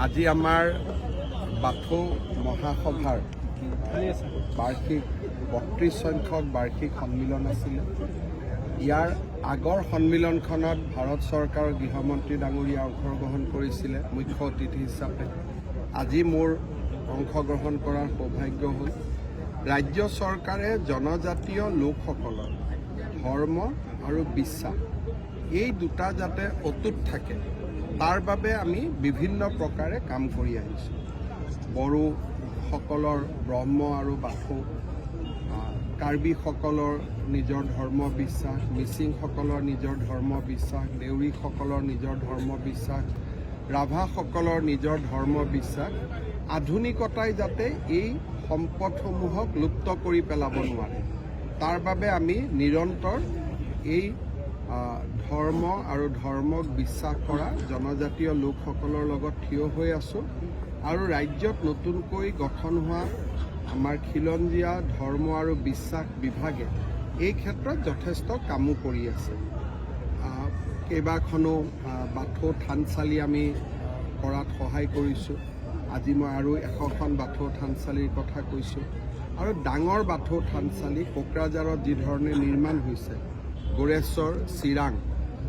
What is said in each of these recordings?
আজি আমাৰ বাথৌ মহাসভাৰ বাৰ্ষিক 32 সংখ্যক বাৰ্ষিক সন্মিলন আছিলে। ইয়াৰ আগৰ সন্মিলনখনত ভাৰত চৰকাৰৰ গৃহমন্ত্ৰী ডাঙৰীয়া অংশগ্ৰহণ কৰিছিলে মুখ্য অতিথি হিচাপে। আজি মোৰ অংশগ্ৰহণ কৰাৰ সৌভাগ্য হ'ল। ৰাজ্য চৰকাৰে জনজাতীয় লোকসকলৰ ধৰ্ম আৰু বিশ্বাস, এই দুটা যাতে অটুট থাকে, তাৰ বাবে আমি বিভিন্ন প্ৰকাৰে কাম কৰি আহিছোঁ। বড়োসকলৰ ব্ৰহ্ম আৰু বাথৌ, কাৰ্বিসকলৰ নিজৰ ধৰ্ম বিশ্বাস, মিচিংসকলৰ নিজৰ ধৰ্ম বিশ্বাস, দেউৰীসকলৰ নিজৰ ধৰ্ম বিশ্বাস, ৰাভাসকলৰ নিজৰ ধৰ্ম বিশ্বাস, আধুনিকতাই যাতে এই সম্পদসমূহক লুপ্ত কৰি পেলাব নোৱাৰে, তাৰ বাবে আমি নিৰন্তৰ এই ধৰ্ম আৰু ধৰ্মক বিশ্বাস কৰা জনজাতীয় লোকসকলৰ লগত থিয় হৈ আছোঁ। আৰু ৰাজ্যত নতুনকৈ গঠন হোৱা আমাৰ খিলঞ্জীয়া ধৰ্ম আৰু বিশ্বাস বিভাগে এই ক্ষেত্ৰত যথেষ্ট কামো কৰি আছে। কেইবাখনো বাথৌ থানচালি আমি কৰাত সহায় কৰিছোঁ। আজি মই আৰু 100খন বাথৌ থানচালিৰ কথা কৈছোঁ। আৰু ডাঙৰ বাথৌ থানচালি কোকৰাঝাৰত যিধৰণে নিৰ্মাণ হৈছে, গোৰেশ্বৰ, চিৰাং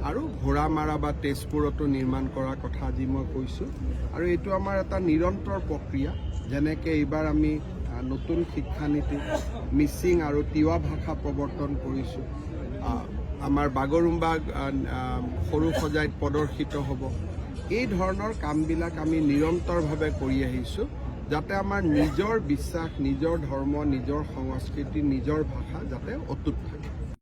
আৰু ঘোঁৰামাৰা বা তেজপুৰতো নিৰ্মাণ কৰাৰ কথা আজি মই কৈছোঁ। আৰু এইটো আমাৰ এটা নিৰন্তৰ প্ৰক্ৰিয়া। যেনেকৈ এইবাৰ আমি নতুন শিক্ষানীতি, মিচিং আৰু তিৱা ভাষা প্ৰৱৰ্তন কৰিছোঁ, আমাৰ বাগৰুম্বা আহ, আহ, সৰু সজাইত প্ৰদৰ্শিত হ'ব। এই ধৰণৰ কামবিলাক আমি নিৰন্তৰভাৱে কৰি আহিছোঁ, যাতে আমাৰ নিজৰ বিশ্বাস, নিজৰ ধৰ্ম, নিজৰ সংস্কৃতি, নিজৰ ভাষা যাতে অটুট থাকে।